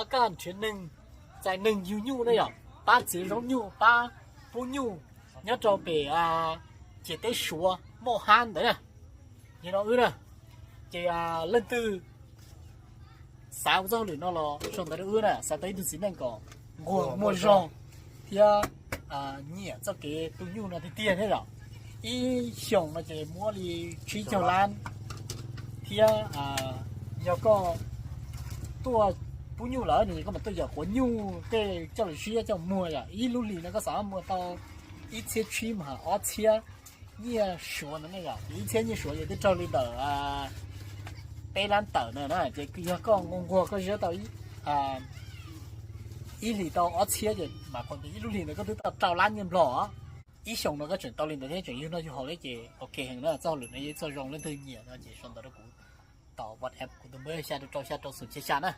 Koj nrhiav neeg, txais neeg yug nyuj na yom, pab txwv zaub nyuj, pab pub nyuj nyob rau pem ciam teb Suav Mauj Hab ntawd na. Yog no wb na, ces leej twg xav ua txoj hauj lwm no los sau ntawv rau wb na, xav tau ib tug txiv neej kom nquag muaj zog thiab nyiam txoj kev tu nyuj no tiag tiag thiab yom. Ib xyoos no ces muab li tsib caug lab thiab yog koj tuaj pub nyuj lawm no ces koj mam tuaj yam quav nyuj tej coj los siab coj muag yom. Ib lub hlis no koj xav muag tau ib txhiab tsib mus ob txhiab nyiaj Suav no ne yom. Ces ib txhiab nyiaj Suav ces twb raug li ntawm peb lab tawm no na. Ces yog koj nquag nquag koj siab tau ib hlis tau ob txhiab ces mas kuv tias ib lub hlis ntawd koj twb tau rau lab nyiaj Nplog. Ib xyoos no koj tseem tau li ntawd thiab tseem yug noj yug haus li ces ok heev na. Txoj hauj lwm no yog ib txoj zoo, leej twg nyiam no ces sau ntawv rau kuv tom WhatsApp, kuv tus npawb xya rau rau xya rau xoom xya xya na.